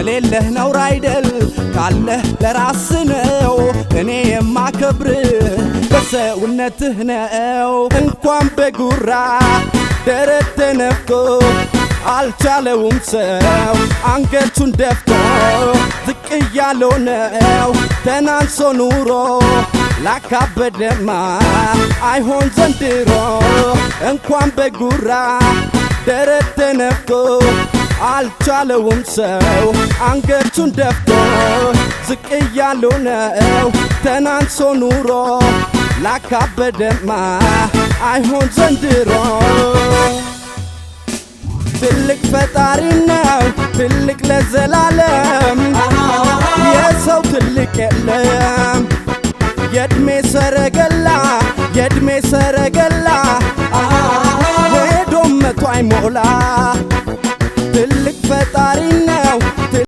ከሌለህ ነውር አይደል፣ ካለህ ለራስ ነው። እኔ የማከብርህ በሰውነትህ ነው። እንኳን በጉራ ደረት ተነፍቶ አልቻለውም ሰው አንገቱን ደፍቶ፣ ዝቅ እያለው ነው ተናንሶ ኑሮ። ላካበደማ አይሆን ዘንድሮ። እንኳን በጉራ ደረት ተነፍቶ አልቻለውም ሰው አንገቱን ደፍቶ፣ ዝቅ እያለው ነው ተናንሶ ኑሮ። ላካበደማ አይሆን ዘንድሮ። ትልቅ ፈጣሪ ነው ትልቅ ለዘላለም፣ የሰው ትልቅ የለም። የእድሜ ሰረገላ፣ የእድሜ ሰረገላ።